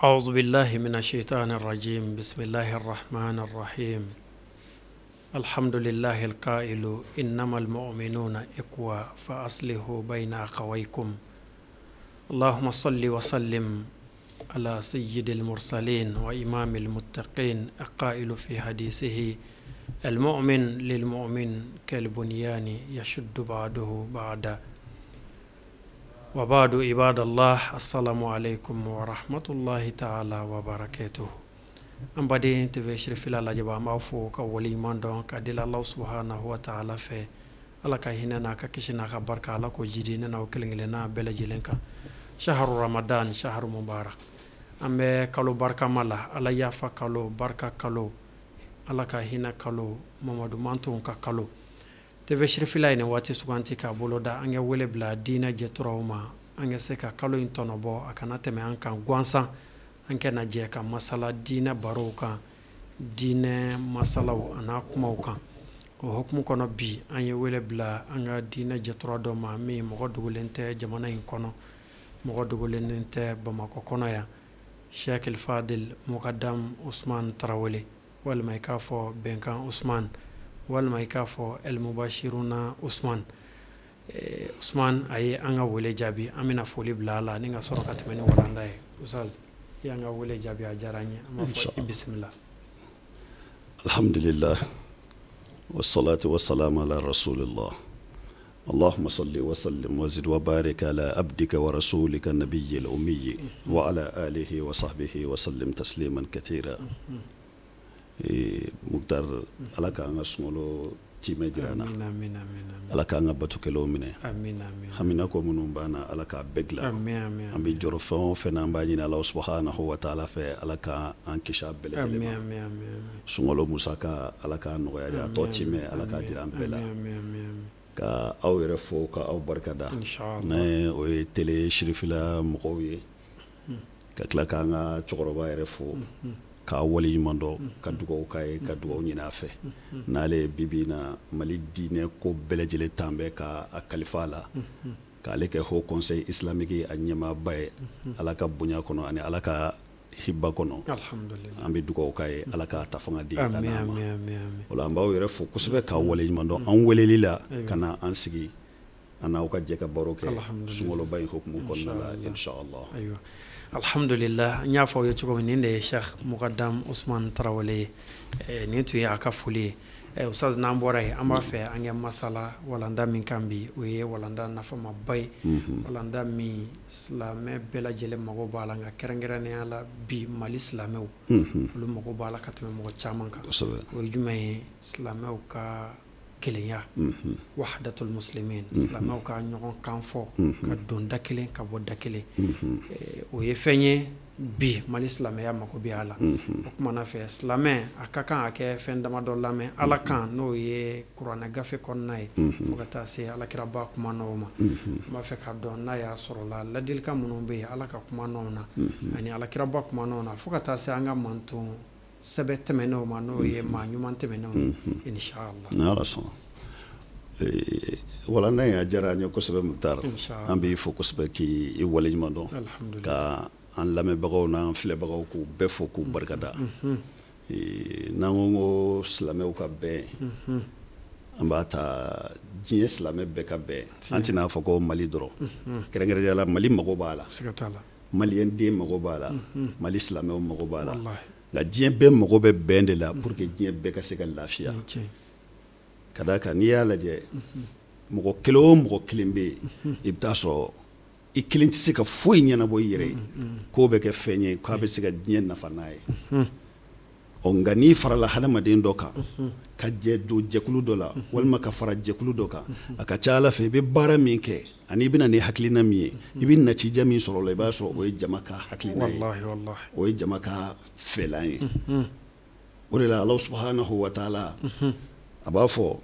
أعوذ بالله من الشيطان الرجيم. بسم الله الرحمن الرحيم. الحمد لله القائل إنما المؤمنون إخوة فأصلحوا بين أخويكم. اللهم صل وسلم على سيد المرسلين وإمام المتقين القائل في حديثه المؤمن للمؤمن كالبنيان يشد بعضه بعضا. وبعد، عباد الله، السلام عليكم ورحمة الله تعالى وبركاته. An baden TV Sirifila lajɛba, an b'a fo ka waleɲuman dɔn ka deli Alahu subahanahu wa taala fɛ, Ala ka hinɛ n'a ka kisi n'a ka barika, Ala k'o jidi ne n'aw kelen kelenna bɛɛ lajɛlen kan. Shahru Ramadan shahru mubarak, an bɛ kalo barikama la, Ala yafa kalo, barika kalo, Ala ka hinɛ kalo, Mamadu mantonw ka kalo. TV Sirifila ye nin waati suganti k'a bolo da an ka wele bila diinɛ jɛturaw ma, an ka se ka kalo in tɔnɔbɔ, a kana tɛmɛ an kan gansan. An ka na jɛ ka masala diinɛ barow kan, diinɛ masalaw a n'a kumaw kan. O hukumu kɔnɔ, bi an ye wele bila an ka diinɛ jɛtura dɔ ma, min mɔgɔ dogolen tɛ jamana in kɔnɔ, mɔgɔ dogolen tɛ Bamakɔ kɔnɔ yan, Sheikh Fadil Mukadam Usman Tarawele, walima i k'a fɔ Bɛnkan Usman, walima i k'a fɔ El Mubashiruna Usman. Usman a ye an ka wele jaabi. An bɛna foli bila a la ni ka sɔrɔ ka tɛmɛ ni walanda ye. Ustaz, i y'an ka wele jaabi, a diyara an ye. An b'a fɔ i bisimila. Alhamdulillah wassalatu wassalamu ala rasulillah. اللهم صل وسلم وزد وبارك على عبدك ورسولك النبي الأمي وعلى آله وصحبه وسلم تسليما كثيرا. Muktar, Ala k'an ka sunkalo timɛ jira an na. Amin, amin, amin. Ala k'an ka batukɛlaw minɛ. Amin, amin. Haminako minnu b'an na, Ala k'a bɛɛ dilan. Amin, amin. An bɛ jɔrɔ fɛn o fɛn na, an b'a ɲini Ala subahanahu wa taala fɛ, Ala ka an kisi a bɛɛ lajɛlen ma. Amin, amin, amin. Sunkalo musaka, Ala k'a nɔgɔya, a tɔ timɛ, Ala k'a jira an bɛɛ la. Amin, amin, amin. Ka aw yɛrɛ fo ka aw barika da. Inshallah. Ne o ye Télé Sirifila mɔgɔw ye, ka tila k'an ka cɛkɔrɔba yɛrɛ fo k'a waleɲuman dɔn, ka dugawu k'a ye, ka dugawu ɲini a fɛ. N'ale ye bibi in na Mali diinɛ ko bɛɛ lajɛlen tan bɛ ka a kalifa a la, k'ale kɛ Haut Conseil islamique a ɲɛmaaba ye, Ala ka bonya kɔnɔ ani Ala ka hiba kɔnɔ. Alhamdulillah. An bɛ dugawu k'a ye, Ala k'a ta fanga di a Amin, n'a ma. Amin, amin, amin. O la an b'aw yɛrɛ fo kosɛbɛ k'aw waleɲuman dɔn an weleli la ka na an sigi an n'aw ka jɛ ka baro kɛ Alhamdulillah. sunkaloba in hukumu kɔnɔna la. Inshallah. Inshallah. Ayiwa, alhamdulillah, n y'a fɔ aw ye cogo min, nin de ye Sheikh Mukadam Usman Tarawele ye. Nin tun ye a ka foli ye. Ustaz, n'an bɔra yen, an b'a fɛ an ka masala walanda min kan bi, o ye walanda nafamaba ye, walanda min silamɛ bɛɛ lajɛlen mago b'a la, nka kɛrɛnkɛrɛnnenya la bi Mali silamɛw, olu mago b'a la ka tɛmɛ mɔgɔ caman kan. O ye jumɛn ye? Silamɛw ka kelenya, wahdatul muslimin, silamɛw ka ɲɔgɔn kan fɔ, ka don da kelen ka bɔ da kelen. O ye fɛn ye bi Mali silamɛya mako bɛ a la. O kumana fɛ, silamɛ a ka kan a kɛ fɛn damadɔ lamɛn Ala kan, n'o ye kuranɛ gafe kɔnɔna ye, fo ka taa se alakiraba kuma nɔw ma. N b'a fɛ k'a dɔn n'a y'a sɔrɔ la ladilikan minnu bɛ yen Ala ka kuma nɔw na ani alakiraba kuma nɔw na, fo ka taa se an ka manton sɛbɛn tɛmɛnenw ma, n'o ye maa ɲuman tɛmɛnenw ye, inshallah. Ni Ala sɔnna. Walanda in a diyara an ye kosɛbɛ, Muktar. Inshallah. An b'i fo kosɛbɛ k'i waleɲuman dɔn. Alhamdulillah. Ka an lamɛnbagaw n'an filɛbagaw k'u bɛɛ fo k'u barikada. N'an ko silamɛw ka bɛn, an b'a ta diɲɛ silamɛ bɛɛ ka bɛn. An tɛna fɔ ko Mali dɔrɔn, kɛrɛnkɛrɛnnenya la Mali mago b'a la. Siga t'a la. Maliyɛn den mago b'a la, Mali silamɛw mago b'a la. Wallahi. Nka diɲɛ bɛɛ mago bɛ bɛn de la pour que diɲɛ bɛɛ ka se ka lafiya. Ni tiɲɛ. Ka d'a kan n'i y'a lajɛ, mɔgɔ kelen o mɔgɔ kelen bɛ yen, i bɛ taa sɔrɔ i kelen tɛ se ka foyi ɲɛnabɔ i yɛrɛ ye, k'o bɛ kɛ fɛn ye k'a bɛ se ka diɲɛ nafa n'a ye. Ɔ nka n'i farala hadamaden dɔ kan ka jɛ don jɛkulu dɔ la, walima ka fara jɛkulu dɔ kan, a ka ca Ala fɛ i bɛ baara min kɛ ani i bɛna ni hakilina min ye, i bɛ natija min sɔrɔ o la, i b'a sɔrɔ o ye jama ka hakilina ye. Wallahi, wallahi. O ye jama ka fɛlan ye. O de la Ala subahanahu wa taala a b'a fɔ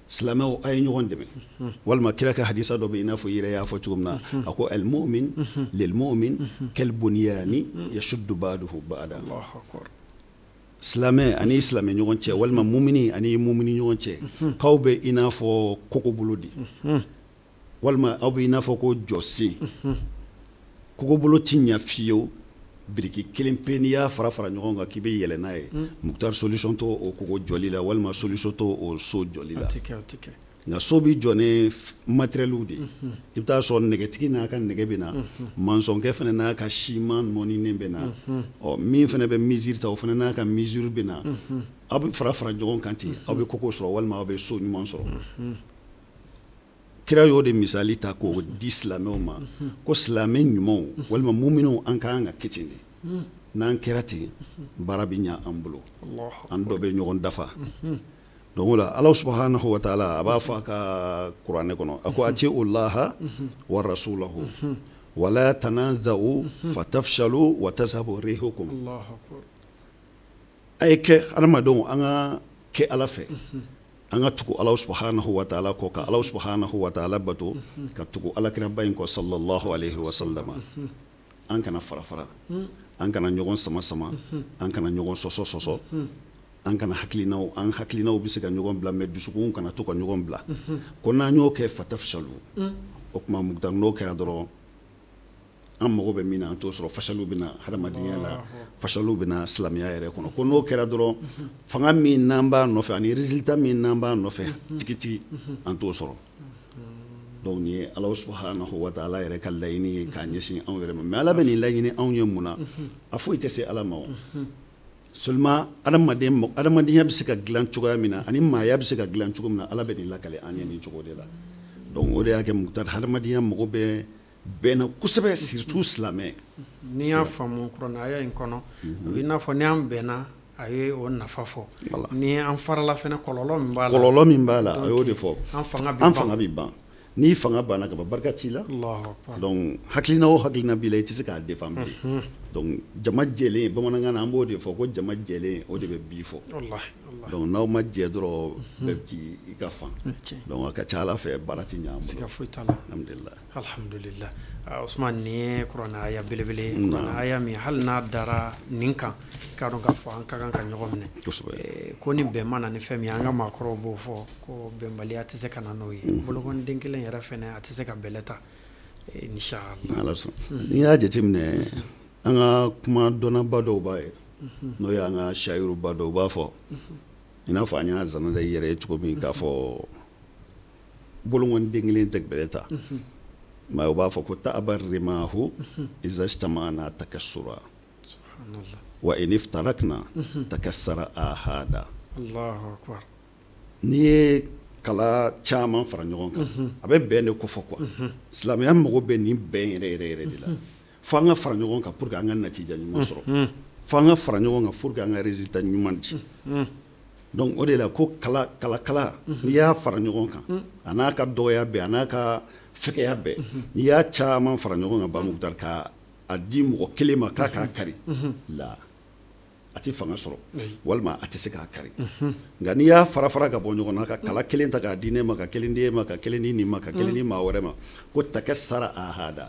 silamɛw a ye ɲɔgɔn dɛmɛ, walima kira ka hadisa dɔ bɛ i n'a fɔ i yɛrɛ y'a fɔ cogo min na, a ko al-mu'min lil-mu'min kal-bunyani yashuddu ba'duhu ba'dan. Allahu akbar. Silamɛ ani silamɛ ɲɔgɔn cɛ, walima mumini ani mumini ɲɔgɔn cɛ, k'aw bɛ i n'a fɔ kogobolo de, walima aw bɛ i n'a fɔ ko jɔsen. Kogobolo ti ɲɛ fiyewu Biriki kelen pe n'i y'a fara fara ɲɔgɔn kan k'i bɛ yɛlɛ n'a ye, Mukutari, solution t'o o kogo jɔli la walima solution t'o o so jɔli la. Nka so bɛ jɔ ni matériel de ye. I bɛ taa sɔrɔ nɛgɛtigi n'a ka nɛgɛ bɛ na, maçonkɛ fana n'a ka ciment nɔɔninen bɛ na, ɔ min fana bɛ mesure ta, o fana n'a ka mesure bɛ na. Aw bɛ fara fara ɲɔgɔn kan ten, aw bɛ kogo sɔrɔ walima aw bɛ so ɲuman sɔrɔ. Kira y'o de misali ta k'o di silamɛw ma ko silamɛ ɲumanw walima muminw, an ka kan ka kɛ ten de. N'an kɛra ten, baara bɛ ɲɛ an bolo, an dɔ bɛ ɲɔgɔn dafa. Donc o la, Ala subahanahu wa taala, a b'a fɔ a ka kuranɛ kɔnɔ, a ko: ati'u laha wa rasulahu wala tanaza'u fatafshalu wa tazhabu rihukum. A ye kɛ adamadenw, an ka kɛ Ala fɛ, an ka tugu Ala subahanahu wa taala kɔ, ka Ala subahanahu wa taala bato, ka tugu Alakiraba in kɔ, sallallahu alaihi wa sallama. An kana fara fara, an kana ɲɔgɔn sama sama, an kana ɲɔgɔn sɔsɔ sɔsɔ, an kana hakilinaw, an hakilinaw bɛ se ka ɲɔgɔn bila, mais dusukun kana to ka ɲɔgɔn bila. Ko n'an y'o kɛ, fatafshalu. O tuma Mukutari, n'o kɛra dɔrɔn, an mago bɛ min na, an t'o sɔrɔ. Fasaliw bɛ na hadamadenya la, fasaliw bɛ na silamɛya yɛrɛ kɔnɔ. Ko n'o kɛra dɔrɔn, fanga min n'an b'a nɔfɛ ani résultat min n'an b'a nɔfɛ tigitigi, an t'o sɔrɔ. Donc nin ye Ala subahanahu wa taala yɛrɛ ka laɲini ye k'a ɲɛsin anw yɛrɛ ma. Mais Ala bɛ nin laɲini anw ye mun na? A foyi tɛ se Ala ma. O seulement, adamaden, adamadenya bɛ se ka dilan cogoya min na ani maaya bɛ se ka dilan cogo min na, Ala bɛ nin lakale an ye nin cogo de la. Donc o de y'a kɛ, Mukutari, hadamadenya mago bɛ bɛn na kosɛbɛ, surtout silamɛ. N'i y'a faamu kuranɛ aya in kɔnɔ, a bɛ i n'a fɔ ni an bɛnna, a ye o nafa fɔ. Ni an farala fɛnɛ, kɔlɔlɔ min b'a la. Kɔlɔlɔ min b'a la, a y'o de fɔ. An fanga bɛ an ban. Fanga bɛ ban. N'i fanga banna ka ban, barika t'i la. Allahu akbar. Donc hakilina o hakilina b'i la, i tɛ se k'a défend bilen. Donc jama jɛlen, bamanankan na an b'o de fɔ ko jama jɛlen, o de bɛ bi fɔ. Wallahi, wallahi. Donc n'aw ma jɛ dɔrɔn, bɛɛ bɛ t'i i ka fan. Donc a ka ca Ala fɛ, baara tɛ ɲɛ an Siga bolo. foyi t'a la. Alhamdulillah. Alhamdulillah. Ah, Usman, nin ye kuranɛ aya belebele ye, kuranɛ aya min hali n'a dara nin kan, k'a dɔn k'a fɔ an ka kan ka ɲɔgɔn minɛ. Ko ni bɛn ma na ni fɛn min ye, an ka maakɔrɔw b'o fɔ ko bɛnbaliya tɛ se ka na n'o ye. Bolokɔniden kelen yɛrɛ fɛnɛ, a tɛ se ka bɛlɛ ta. Inshallah. Ala sɔn, n'i y'a jateminɛ, an ka kuma dɔnnaba dɔw b'a ye, n'o y'an ka sayiruba dɔw b'a fɔ, i n'a fɔ an y'a zana da i yɛrɛ ye cogo min k'a fɔ bolokɔniden kelen tɛ bɛlɛ ta, mais u b'a fɔ ko ta'aba rimahu iza ijtama'na takassura Subhanallah. wa in iftarakna takassara ahada. Allahu akbar. N'i ye kala caman fara ɲɔgɔn kan, a bɛ bɛn de kofɔ quoi. Silamɛya mago bɛ nin bɛn yɛrɛ yɛrɛ yɛrɛ de la. Fo an ka fara ɲɔgɔn kan pour que an ka natija ɲuman sɔrɔ, fo an ka fara ɲɔgɔn kan pour que an ka résultat ɲuman di. Donc o de la ko kala kala kala, n'i y'a fara ɲɔgɔn kan, a n'a ka dɔgɔya bɛɛ, a n'a ka fɛgɛya bɛɛ, n'i y'a caman fara ɲɔgɔn kan, Bamukutari, ka a di mɔgɔ kelen ma k'a k'a kari la, a tɛ fanga sɔrɔ walima a tɛ se k'a kari. Nka n'i y'a fara fara ka bɔ ɲɔgɔn na, ka kala kelen ta k'a di ne ma, ka kelen di e ma, ka kelen di nin ma, ka kelen di maa wɛrɛ ma, ko takassara ahada,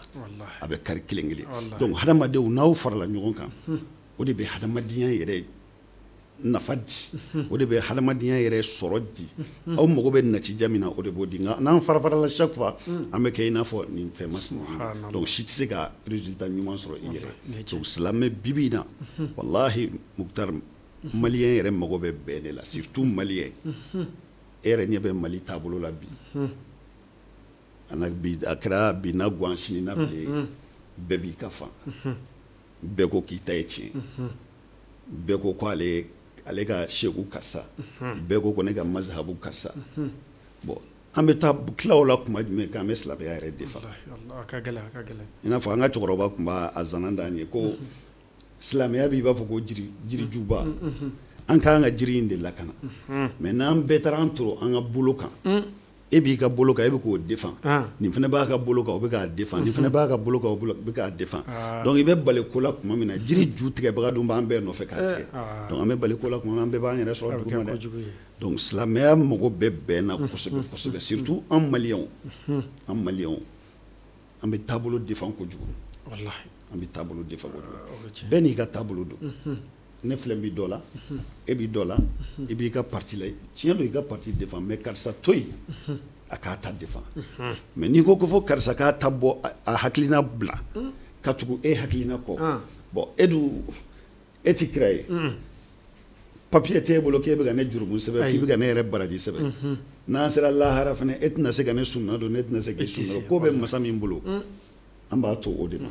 a bɛ kari kelen kelen. Donc hadamadenw, n'aw farala ɲɔgɔn kan, o de bɛ hadamadenya yɛrɛ nafa di, o de bɛ hadamadenya yɛrɛ sɔrɔ di. Aw mago bɛ natija min na, o de b'o di. Nka n'an fara farala, chaque fois an bɛ kɛ i n'a fɔ nin fɛn masina. Donc si tɛ se ka résultat ɲuman sɔrɔ i yɛrɛ. Donc silamɛ, bibi in na, walahi Mukutari, malien yɛrɛ mago bɛ bɛn de la, surtout malien. E yɛrɛ ɲɛ bɛ Mali taabolo la bi. Bi a kɛra bi na gan, sini na bilen, bɛɛ b'i ka fan, bɛɛ ko k'i ta ye tiɲɛ, bɛɛ ko ko ale ka seku karisa, bɛɛ ko ko ne ka mazhabu karisa. Bon, an bɛ taa tila o la kuma jumɛn k'an bɛ silamɛya yɛrɛ défend? I n'a fɔ an ka cɛkɔrɔba tun b'a a zana d'an ye ko silamɛya b'i b'a fɔ ko jiri, jirijuba. An k'an ka jiri in de lakana, mais n'an bɛɛ taara an toro an ka bolo kan, e b'i ka bolo kan, e bɛ k'o défend, nin fana b'a ka bolo kan, o bɛ k'a défend, nin fana b'a ka bolo kan, o bɛ k'a défend. Donc i bɛ bali ko la tuma min na, jiri ju tigɛbaga dun b'an bɛɛ nɔfɛ k'a tigɛ. Donc an bɛ bali ko la tuma min na, an bɛɛ b'an yɛrɛ sɔrɔ duguma dɛ. Donc silamɛya mago bɛ bɛn na kosɛbɛ kosɛbɛ, surtout an maliyɛnw. An maliyɛnw, an bɛ taabolo défend kojugu, an bɛ taabolo défend kojugu. Bɛɛ n'i ka taabolo don. Ne filɛ b'i dɔ la, e b'i dɔ la, i b'i ka parti la. Tiɲɛ don, i ka parti défend, mais karisa to yen, a k'a ta défend. Mais n'i ko ko fo karisa k'a ta bɔ, a hakilina bila ka tugu e hakilina kɔ. Bon, e dun, e ti kira ye, papier t'e bolo k'e bɛ ka ne jurumu sɛbɛn, k'i bɛ ka ne yɛrɛ baraji sɛbɛn. N'an sera lahara fana, e tɛna se ka ne sunna don, ne tɛna se k'i sunna don. Ko bɛ masa min bolo, an b'a to o de ma.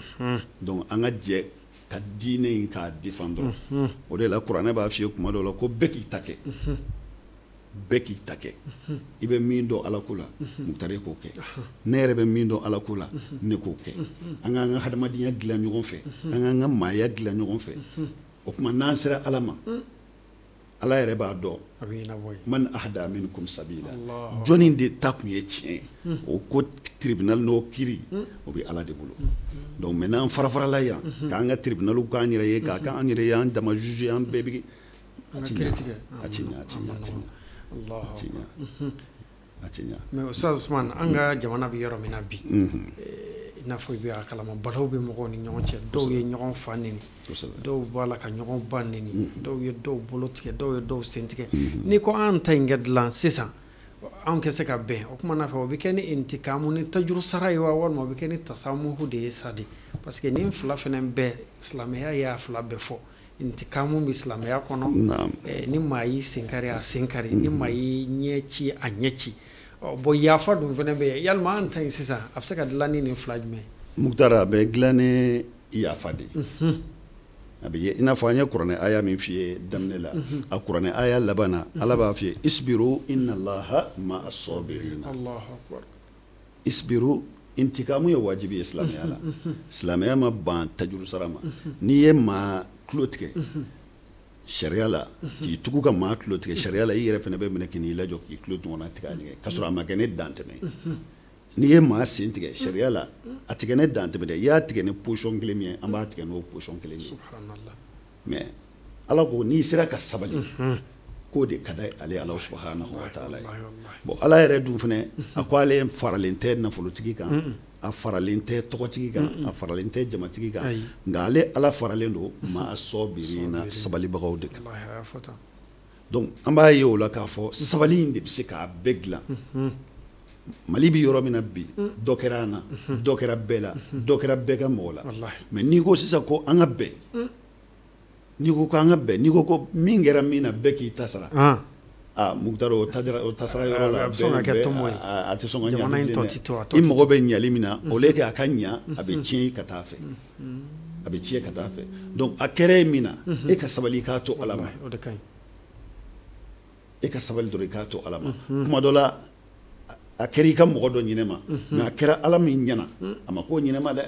Donc an ka jɛ ka diinɛ in k'a défendre. O de la kuranɛ b'a f'i ye kuma dɔw la ko bɛɛ k'i ta kɛ, bɛɛ k'i ta kɛ. I bɛ min dɔn Ala ko la, Mukutari k'o kɛ. Ne yɛrɛ bɛ min dɔn Ala ko la, ne k'o kɛ. An k'an ka hadamadenya dilan ɲɔgɔn fɛ, an k'an ka maaya dilan ɲɔgɔn fɛ. O tuma n'an sera Ala ma, Ala yɛrɛ b'a dɔn, man ahda minkum sabila, jɔnni de ta kun ye tiɲɛ ye. O ko tribunal n'o kiiri, o bɛ Ala de bolo. Donc maintenant an fara farala yan k'an ka tribunal k'an yɛrɛ ye, k'a k'an yɛrɛ ye, an dama juge, an bɛɛ bɛ a ti ɲɛ, a ti ɲɛ, a ti ɲɛ, a ti ɲɛ, a ti ɲɛ, a ti ɲɛ. Mais Ustaz Usman, an ka jamana bɛ yɔrɔ min na bi, i n'a fɔ i bɛ a kalama, balaw bɛ mɔgɔw ni ɲɔgɔn cɛ, dɔw ye ɲɔgɔn fa neni, dɔw b'a la ka ɲɔgɔn ba neni, dɔw ye dɔw bolo tigɛ, dɔw ye dɔw sen tigɛ. N'i ko an ta in kɛ dilan sisan, anw kɛ se ka bɛn o kuma n'a fɛ, o bɛ kɛ ni intikamu ni tajuru sara ye wa, walima o bɛ kɛ ni tasamuhu de ye sa de? Parce que nin fila fana bɛɛ, silamɛya y'a fila bɛɛ fɔ. Intikamu bɛ silamɛya kɔnɔ, ni maa y'i sen kari, a sen kari, ni maa y'i ɲɛ ci, a ɲɛ ci. Bon, yafa dun fana bɛ yen. Yalima an ta in sisan, a bɛ se ka dilan ni nin fila jumɛn ye? Mukutari, a bɛ dilan ni yafa de ye. A bɛ i n'a fɔ an ye kuranɛ aya min f'i ye daminɛ la, a kuranɛ aya laban na, Ala b'a f'i ye isbiru inna Allaha ma'a sabirina. Isbiru, intikamu ye wajibi ye silamɛya la. Silamɛya ma ban tajuru sara ma. N'i ye maa tulo tigɛ sariya la, k'i tugu ka maa tulo tigɛ sariya la, i yɛrɛ fana bɛ minɛ k'i lajɔ k'i tulo ɲɔgɔnna tigɛ a ɲɛ, k'a sɔrɔ a ma kɛ ne dantɛmɛ. N'i ye maa sen tigɛ sariya la, a tigɛ ne dantɛmɛ dɛ, i y'a tigɛ ni position kelen min ye, an b'a tigɛ n'o position kelen ye. Mais Ala ko n'i sera ka sabali, k'o de ka di ale Ala subahanahu wa taala ye. Bon, Ala yɛrɛ dun fana, a ko ale faralen tɛ nafolotigi kan, a faralen tɛ tɔgɔtigi kan, a faralen tɛ jamatigi kan, nka ale Ala faralen don maa sɔbirina, sabalibagaw de kan. Donc an b'a ye o la k'a fɔ sabali in de bɛ se k'a bɛɛ dilan. Mali bɛ yɔrɔ min na bi, dɔ kɛra an na, dɔ kɛra bɛɛ la, dɔ kɛra bɛɛ ka mɔgɔ la. Mais n'i ko sisan ko an ka bɛn, n'i ko k'an ka bɛn, n'i ko ko min kɛra min na bɛɛ k'i ta sara, aa Mukutari, o ta sara yɔrɔ la, a tɛ sɔn ka ɲa bilen dɛ. I mago bɛ ɲali min na, au lieu que a ka ɲa, a bɛ tiɲɛ ka taa fɛ, a bɛ tiɲɛ ka taa fɛ. Donc a kɛra e min na, e ka sabali i k'a to Ala ma. E ka sabali dɔrɔn i k'a to Ala ma. Kuma dɔ la, a kɛra i ka mɔgɔ dɔ ɲinɛ ma, mais a kɛra Ala min ɲɛna, a ma k'o ɲinɛ ma dɛ.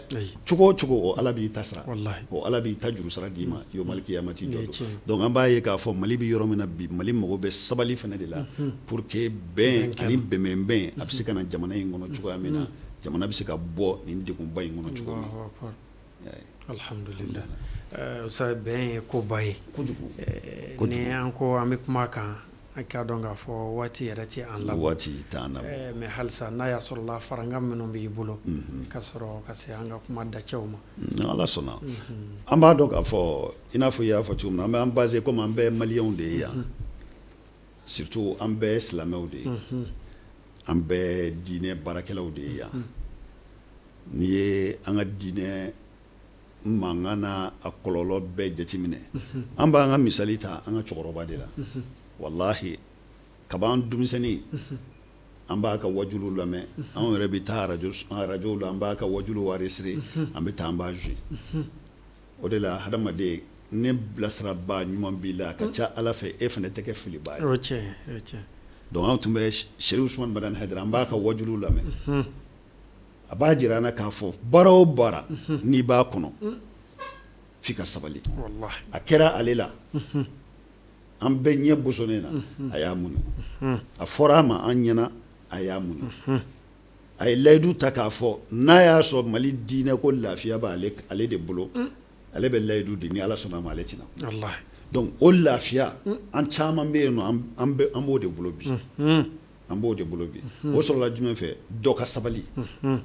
Cogo o cogo, o Ala b'i ta sara, o Ala b'i ta juru sara d'i ma yomali kiyamati jɔ don. Donc an b'a ye k'a fɔ Mali bɛ yɔrɔ min na bi, Mali mago bɛ sabali fana de la pour que bɛn ani bɛnbɛnbɛn a bɛ se ka na jamana in kɔnɔ cogoya min na, jamana bɛ se ka bɔ nin degunba in kɔnɔ cogo min. Alhamdulillah. Sa bɛn ye koba ye kojugu. Ni an ko an bɛ kuma kan, an k'a dɔn k'a fɔ waati yɛrɛ tɛ an labɔ. Waati t'an labɔ. Mais halisa n'a y'a sɔrɔ la faranga minnu b'i bolo, ka sɔrɔ ka se an ka kuma dacɛw ma. Ala sɔnna. An b'a dɔn k'a fɔ, i n'a fɔ i y'a fɔ cogo min na, an b'an basé comme an bɛɛ maliyɛnw de ye yan. Surtout an bɛɛ silamɛw de ye. An bɛɛ diinɛ baarakɛlaw de ye yan. N'i ye an ka diinɛ mankan n'a a kɔlɔlɔ bɛɛ jateminɛ, an b'an ka misali ta an ka cɛkɔrɔba de la. Wallahi, kab'an denmisɛnnin, an b'a ka wajulu lamɛn, anw yɛrɛ bɛ taa arajo la, an b'a ka wajulu enregistré, an bɛ taa an b'a jouer. O de la hadamaden, ne bilasiraba ɲuman b'i la, a ka ca Ala fɛ e fana tɛ kɛ filibaa ye. O tiɲɛ, o tiɲɛ. Donc anw tun bɛ Serifu Usumani Madani Hayidara, an b'a ka wajulu lamɛn. A b'a jira an na k'a fɔ baara o baara n'i b'a kɔnɔ, f'i ka sabali. A kɛra ale la. An bɛɛ ɲɛ bosonnen na, a y'a muɲu. A fɔra a ma an ɲɛna, a y'a muɲu. A ye layidu ta k'a fɔ n'a y'a sɔrɔ Mali diinɛ ko lafiya b'ale ale de bolo, ale bɛ layidu di, ni Ala sɔnna a ma ale tɛna. Donc o lafiya, an caman bɛ yen nɔ, an b'o de bolo bi. An b'o de bolo bi. O sɔrɔla jumɛn fɛ? Dɔ ka sabali.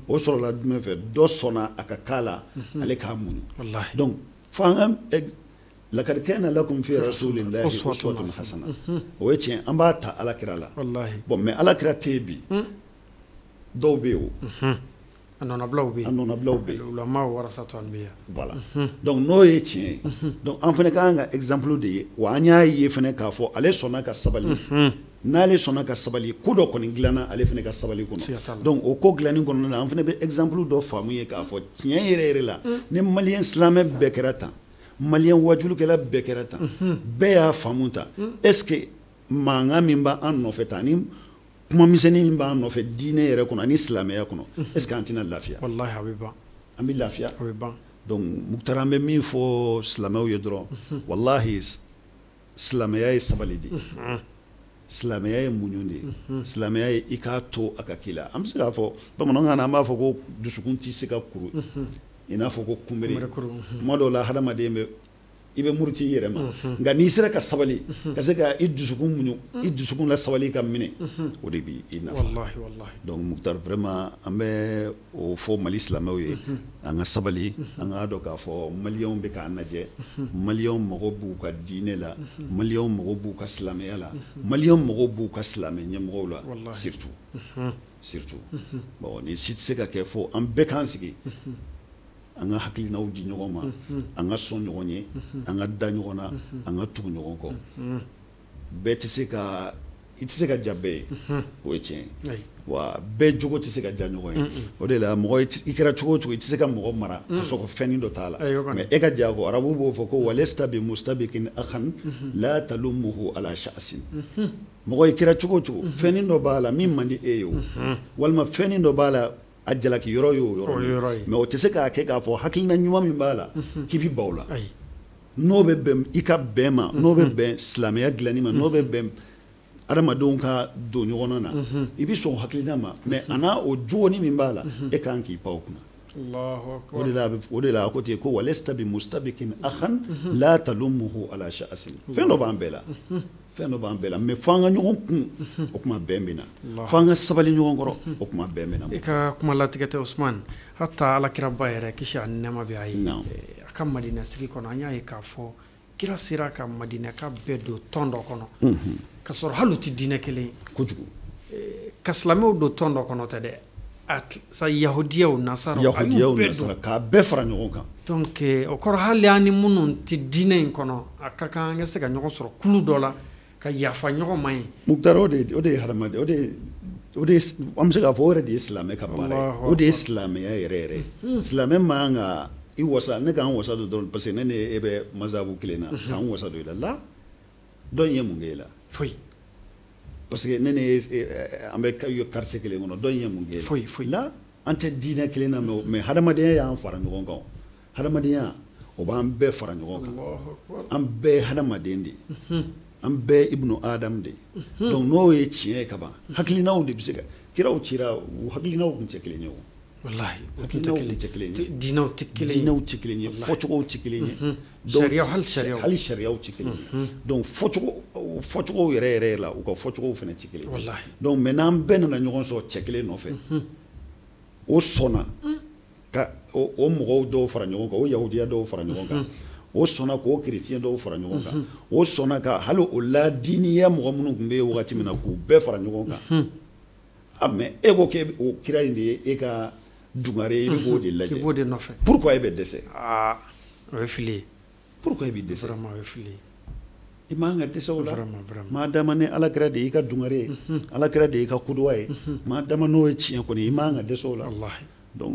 O sɔrɔla jumɛn fɛ? Dɔ sɔnna a ka k'a la, ale k'a muɲu. Donc f'an ka lakad kana lakum fi rasulillahi uswatun hasana. O ye tiɲɛ, an b'a ta Ala kira la. Bon, mais Ala kira tɛ yen bi. Dɔw bɛ yen o. A nɔnabilaw bɛ yen. A nɔnabilaw bɛ yen. Ulama warasatu anbiya. Voilà. Donc n'o ye tiɲɛ ye, donc an fana ka kan ka exemple de ye, wa an y'a ye fana k'a fɔ ale sɔnna ka sabali. N'ale sɔnna ka sabali, ko dɔ kɔni dilanna ale fana ka sabali kɔnɔ. Donc o ko dilanni kɔnɔna na, an fana bɛ exemple dɔ faamu ye k'a fɔ tiɲɛ yɛrɛ yɛrɛ la, ni maliyɛn silamɛ bɛɛ kɛra tan, maliyɛn wajulukɛla bɛɛ kɛra tan, bɛɛ y'a faamu tan, est-ce que mankan min b'an nɔfɛ tan ani kuma misɛnnin min b'an nɔfɛ diinɛ yɛrɛ kɔnɔ ani silamɛya kɔnɔ, est-ce que an tɛna lafiya? Walahi a bɛ ban. An bɛ lafiya. A bɛ ban. Donc Mukutari, an bɛ min fɔ silamɛw ye dɔrɔn, walahi silamɛya ye sabali de ye. Silamɛya ye muɲu de ye. Silamɛya ye i k'a to a ka k'i la. An bɛ se k'a fɔ bamanankan na, an b'a fɔ ko dusukun tɛ se ka kuru i n'a fɔ ko kunbere. Kuma dɔw la hadamaden bɛ i bɛ muruti i yɛrɛ ma, nka n'i sera ka sabali, ka se ka i dusukun muɲu, i dusukun la sabali ka minɛ, o de b'i nafa. Donc Mukutari, vraiment an bɛ o fɔ Mali silamɛw ye, an ka sabali, an k'a dɔn k'a fɔ maliyɛnw bɛ k'an lajɛ, maliyɛnw mago b'u ka diinɛ la, maliyɛnw mago b'u ka silamɛya la, maliyɛnw mago b'u ka silamɛ ɲɛmɔgɔw la, surtout surtout. Bon, nin si tɛ se ka kɛ fo an bɛɛ k'an sigi, an ka hakilinaw di ɲɔgɔn ma, an ka sɔn ɲɔgɔn ye, an ka da ɲɔgɔn na, an ka tugu ɲɔgɔn kɔ. Bɛɛ tɛ se ka, i tɛ se ka ja bɛɛ ye, o ye tiɲɛ ye, wa bɛɛ jogo tɛ se ka ja ɲɔgɔn ye. O de la mɔgɔ i kɛra cogo o cogo, i tɛ se ka mɔgɔ mara ka sɔrɔ fɛnnin dɔ t'a la, mais e ka ja ko arabu b'o fɔ ko walesta bi mustabikin akhan la talumuhu ala sha'sin. Mɔgɔ i kɛra cogo o cogo, fɛnnin dɔ b'a la min man di e ye o, walima fɛnnin dɔ b'a la a jalaki yɔrɔ y'o yɔrɔ ye, mais o tɛ se k'a kɛ k'a fɔ hakilina ɲuman min b'a la k'i bɛ ban o la. N'o bɛ bɛn i ka bɛn ma, n'o bɛ bɛn silamɛya dilanni ma, n'o bɛ bɛn adamadenw ka don ɲɔgɔn na, i bɛ sɔn hakilina ma, mais a n'a o jogoni min b'a la, e kan k'i pan o kunna. O de la a ko ten ko walesta bi mustabikin akhan la talumuhu ala sha'sin. Fɛn dɔ b'an bɛɛ la, fɛn dɔ b'an bɛɛ la, mais f'an ka ɲɔgɔn kun, o kuma bɛn bɛ na, f'an ka sabali ɲɔgɔn kɔrɔ, o kuma bɛn bɛ na. I ka kuma latigɛ tɛ Usumani, hata alakiraba yɛrɛ kisi a nɛɛma bɛ a ye, a ka Madina sigi kɔnɔ, an y'a ye k'a fɔ kira sera ka Madinaka bɛɛ don tɔn dɔ kɔnɔ, ka sɔrɔ hali u tɛ diinɛ kelen ye. Kojugu. Ka silamɛw don tɔn dɔ kɔnɔ tɛ dɛ, sa yahudiyaw nasara, yahudiyaw nasara k'a bɛɛ fara ɲɔgɔn kan. Donc o kɔrɔ hali an ni minnu tɛ diinɛ in kɔnɔ, a ka kan an ka se ka ɲɔgɔn sɔrɔ kulu dɔ la ka yafa ɲɔgɔn ma ye. Mukutari, o de ye hadamaden, o de ye, an bɛ se k'a fɔ o yɛrɛ de ye silamɛ ka baara ye, o de ye silamɛya yɛrɛ yɛrɛ ye. Silamɛ man kan ka i wasa, ne k'an wasa don dɔrɔn parce que ne ni e bɛ mazabu kelen na, k'an wasa don i la la, dɔ in ye mun k'e la? Foyi. Parce que ne ni an bɛ quartier kelen kɔnɔ, dɔ in ye mun k'e la? Foyi foyi. La, an tɛ diinɛ kelen na, mais hadamadenya y'an fara ɲɔgɔn kan, hadamadenya o b'an bɛɛ fara ɲɔgɔn kan, an bɛɛ ye hadamaden de ye, an bɛɛ ibnu adam de ye. Donc n'o ye tiɲɛ ye ka ban, hakilinaw de bɛ se ka kiraw cira, u hakilinaw tun tɛ kelen ye o. Walahi, hakilinaw tun tɛ kelen ye, diinɛw tɛ kelen ye, diinɛw tɛ kelen ye, fɔcogow tɛ kelen ye, sariyaw hali sariyaw, hali sariyaw tɛ kelen ye. Donc fɔcogow yɛrɛ yɛrɛ la, u ka fɔcogow fana tɛ kelen ye. Walahi. Donc mais n'an bɛɛ nana ɲɔgɔn sɔrɔ cɛ kelen nɔfɛ, o sɔnna ka o mɔgɔw dɔw fara ɲɔgɔn kan, o yahudiya dɔw fara ɲɔgɔn kan, o sɔnna k'o chrétien dɔw fara ɲɔgɔn kan, o sɔnna ka hali o ladiniya mɔgɔ minnu tun bɛ yen wagati min na k'u bɛɛ fara ɲɔgɔn kan. Ah, mais e ko k'e o kira in de ye e ka dungare ye, i bɛ k'o de lajɛ, k'i b'o de nɔfɛ. Pourquoi e bɛ dɛsɛ? Ah, o ye fili ye. Pourquoi e bɛ dɛsɛ? Vraiment, o ye fili ye. I man ka dɛsɛ o la. Vraiment, vraiment. Maa dama ni alakira de y'i ka dungare ye, alakira de y'i ka kuduwa ye, maa dama n'o ye tiɲɛ kɔni, i man ka dɛsɛ o la. Walahi. Donc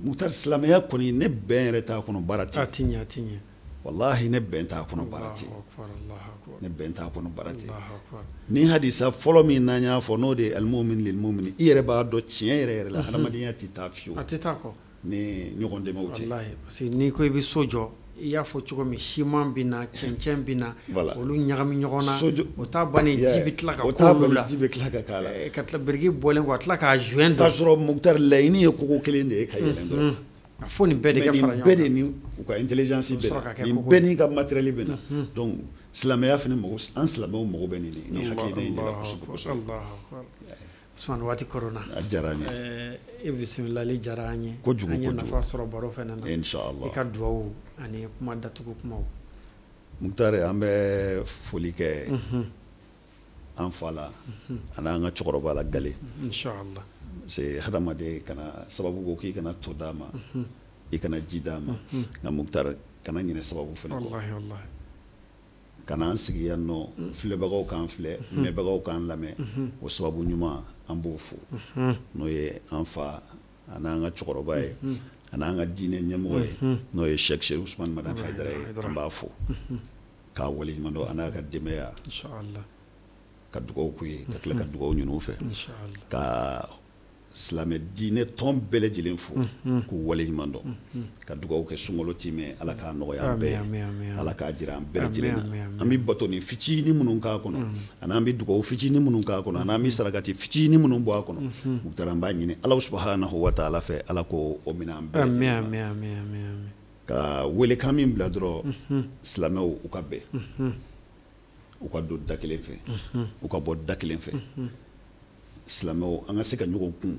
Mukutari, silamɛya kɔni ne bɛn yɛrɛ t'a kɔnɔ, baara tɛ. A ti ɲɛ, a ti ɲɛ. Walahi, ne bɛn t'a kɔnɔ, baara tɛ. Ne bɛn t'a kɔnɔ, baara tɛ. Ni hadisa fɔlɔ min n'an y'a fɔ, n'o de ye alimumin lilmumin, i yɛrɛ b'a dɔn tiɲɛ yɛrɛ yɛrɛ la, hadamadenya tɛ taa fiyewu. A tɛ taa kɔ. Ni ɲɔgɔn dɛmɛw tɛ. Walahi, parce que n'i ko i bɛ so jɔ, i y'a fɔ cogo min, siman bɛ na, cɛncɛn bɛ na, olu ɲagami ɲɔgɔn na, o t'a bannen, ji bɛ tila ka k'olu la. Ji bɛ tila ka k'a la. Ka tila biriki bɔlen kɔ, a tila k'a joint don. K'a sɔrɔ Mukutari, laɲini ye kogo kelen de ye ka yɛlɛn dɔrɔn. A fo nin bɛɛ de ka fara ɲɔgɔn kan. Nin bɛɛ de ni u ka intelligence bɛ na, nin bɛɛ n'i ka matériel bɛ na. Donc silamɛya fana mago, an silamɛw mago bɛ nin de, nin hakilina in de la kosɛbɛ kosɛbɛ. Usumani, waati koronna. A diyara an ye. E bisimilali diyara an ye. Kojugu kojugu. An ye nafa sɔrɔ baro fana na. Inchallah. I ka duwawu ani kuma datugu kumaw. Mukutari, an bɛ foli kɛ an fa la, ani an ka cɛkɔrɔba la Gale. Inchallah. Parce que hadamaden kana sababu ko k'i kana to d'a ma, i kana ji d'a ma, nka Mukutari, kana ɲinɛ sababu fana kɔ. Wallahi, wallahi. Ka n'an sigi yan nɔ, filɛbagaw k'an filɛ, mɛnbagaw k'an lamɛn, o sababu ɲuman, an b'o fo, n'o ye an fa an'an ka cɛkɔrɔba ye, an'an ka diinɛ ɲɛmɔgɔ ye, n'o ye Cheikh Chérif Ousmane Madani Haidara ye. An b'a fo k'a waleɲuman dɔn, a n'a ka denbaya. Inshallah. Ka dugawu k'u ye, ka tila ka dugawu ɲini u fɛ. Inshallah. Ka silamɛ diinɛ tɔn bɛɛ lajɛlen fo k'u waleɲuman dɔn, ka dugawu kɛ sunkalo timɛ, Ala k'a nɔgɔya an bɛɛ ye, Ala k'a jira an bɛɛ lajɛlen na. An bɛ batoni fitinin minnu k'a kɔnɔ, ani an bɛ dugawu fitinin minnu k'a kɔnɔ, ani an bɛ sarakati fitinin minnu bɔ a kɔnɔ, Mukutari, an b'a ɲini Ala subahanahu wa taala fɛ, Ala k'o minɛ an bɛɛ lajɛlen ma. Amin, amin, amin. Ka welekan min bila dɔrɔn, silamɛw u ka bɛn, u ka don da kelen fɛ, u ka bɔ da kelen fɛ. Silamɛw, an ka se ka ɲɔgɔn kun.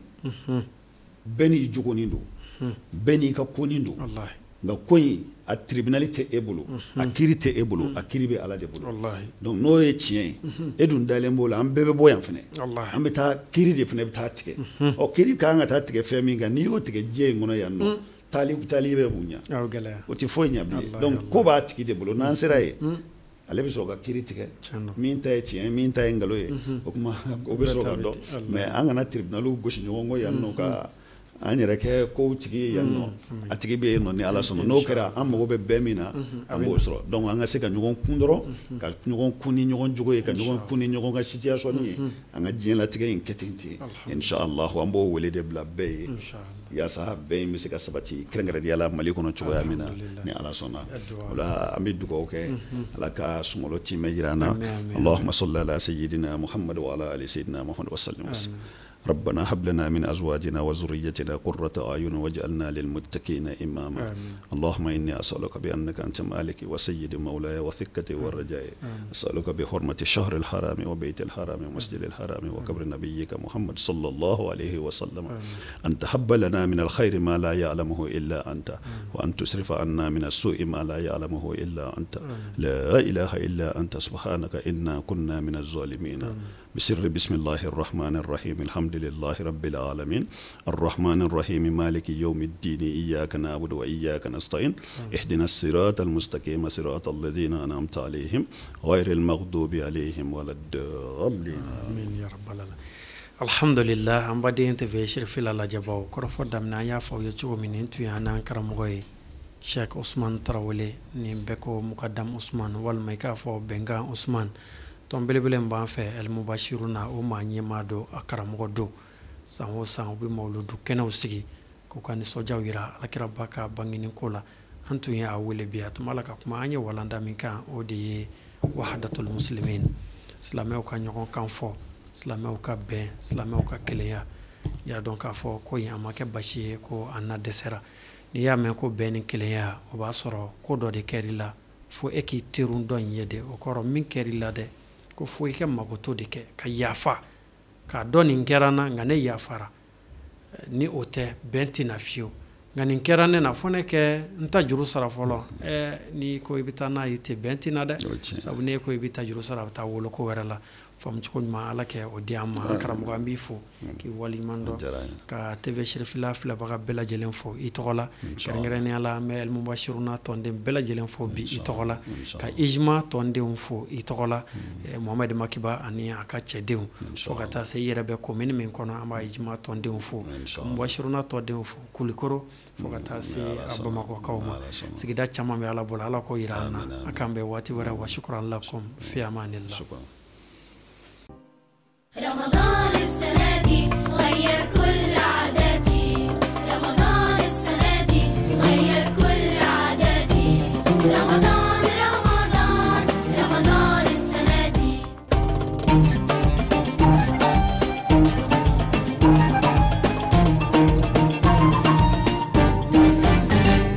Bɛɛ n'i jogonin don, bɛɛ n'i ka konin don. Wallahi. Nka ko in, a tribunal tɛ e bolo, a kiiri tɛ e bolo, a kiiri bɛ Ala de bolo. Wallahi. Donc n'o ye tiɲɛ ye, e dun dalen b'o la, an bɛɛ bɛ bɔ yan fɛnɛ. Wallahi. An bɛ taa kiiri de fɛnɛ bɛ taa tigɛ. Ɔ, kiiri ka kan ka taa tigɛ fɛn min kan, n'i y'o tigɛ diɲɛ in kɔnɔ yan nɔ, taali bɛ mun ɲɛ? Aw gɛlɛya. O tɛ foyi ɲɛ bilen. Wallahi. Donc ko b'a tigi de bolo. N'an sera yen, ale bɛ sɔrɔ ka kiiri tigɛ. Tiɲɛ don. Min ta ye tiɲɛ ye, min ta ye nkalon ye, o kuma o bɛ sɔrɔ ka dɔn. Mais an kana tribunaliw gosi ɲɔgɔn kɔ yan nɔ, ka an yɛrɛ kɛ kow tigi ye yan nɔ. A tigi bɛ yen nɔ. Ni Ala sɔnna, n'o kɛra, an mago bɛ bɛn min na, an b'o sɔrɔ. Donc an ka se ka ɲɔgɔn kun dɔrɔn, ka ɲɔgɔn kun ni ɲɔgɔn jogo ye, ka ɲɔgɔn kun ni ɲɔgɔn ka situation ye, an ka diɲɛlatigɛ in kɛ ten ten, inshallah. An b'o wele de bila bɛɛ ye Inshallah. yaasa bɛn in bɛ se ka sabati, kɛrɛnkɛrɛnnenya la Mali kɔnɔ cogoya min na, ni Ala sɔnna. O la, an bɛ dugawu kɛ, Ala ka sunkalo timɛ jira an na. Amin, amin. Allahumma salli ala sayyidina Muhammad wa ala ali sayyidina Muhammad wa sallim. ربنا هب لنا من أزواجنا وذريتنا قرة أعين واجعلنا للمتقين إماما. آمين. اللهم إني أسألك بأنك أنت مالكي وسيدي مولاي وثقتي ورجائي، أسألك بحرمة الشهر الحرام وبيت الحرام ومسجد الحرام وقبر نبيك محمد صلى الله عليه وسلم أن تهب لنا من الخير ما لا يعلمه إلا أنت، وأن تصرف عنا من السوء ما لا يعلمه إلا أنت. لا إله إلا أنت، سبحانك إنا كنا من الظالمين. بسر بسم الله الرحمن الرحيم. الحمد لله رب العالمين الرحمن الرحيم مالك يوم الدين، إياك نعبد وإياك نستعين، اهدنا الصراط المستقيم، صراط الذين أنعمت عليهم غير المغضوب عليهم ولا الضالين. Amin ya rabbal alamin. Alhamdulillah. An baden TV Cherifila lajɛbaw, kɔrɔfɔ daminɛ, an y'a fɔ aw ye cogo min, nin tun y'an n'an karamɔgɔ ye, Cheikh Ousmane Tarawele, nin bɛɛ ko Mukadam Ousmane, walima i k'a fɔ Bɛnkan Ousmane. Tɔn belebele min b'an fɛ, El Mubashiruna, o maa ɲɛmaa don, a karamɔgɔ don. San o san, u bɛ mawuludu kɛnɛw sigi k'u ka nisɔndiyaw yira Alakiraba ka bangeni ko la. An tun ye a wele bi, a tun b'a la ka kuma an ye walanda min kan, o de ye wahadatul muslimin, silamɛw ka ɲɔgɔn kan fɔ, silamɛw ka bɛn, silamɛw ka kelenya. I y'a dɔn k'a fɔ ko in a ma kɛ basi ye ko an na dɛsɛra. N'i y'a mɛn ko bɛn ni kelenya, o b'a sɔrɔ ko dɔ de kɛr'i la fo e k'i terun dɔ in ye de. O kɔrɔ, min kɛr'i la dɛ, ko fo i ka magoto de kɛ ka yafa, k'a dɔn nin kɛra n na, nka ne yafara. Ni o tɛ, bɛn tɛna fiyewu. Nka nin kɛra ne na, fo ne kɛ n ta juru sara fɔlɔ. N'i ko i bɛ taa n'a ye ten, bɛn tɛna dɛ. O ye tiɲɛ. Sabu n'e ko i bɛ ta juru sara, a bɛ taa wolo ko wɛrɛ la. Faamucogo ɲuman, Ala kɛ o di an ma. An karamɔgɔ, an b'i fo k'i waleɲuman dɔn. O diyara n ye. Ka TV Cherifila filɛbaga bɛɛ lajɛlen fo i tɔgɔ la. Inshallah. Kɛrɛnkɛrɛnnenya la, an bɛ El Mubashiruna tɔnden bɛɛ lajɛlen fo bi i tɔgɔ la. Inshallah. Ka Ijma tɔndenw fo i tɔgɔ la. Mohamed Makiba ani a ka cɛdenw. Inshallah. Fo ka taa se i yɛrɛ bɛ commune min kɔnɔ, an b'a Ijma tɔndenw fo. Inshallah. Mubashiruna tɔndenw fo Kulikoro, fo ka taa se Ala a sɔnna. Bamakɔkaw ma. Ala sɔnna. Sigida caman bɛ Ala bolo, Ala k'o yira an na. Amin, amin. A k'an bɛn waati wɛrɛ. Wa shukran lakum fi amanillah. Shukran.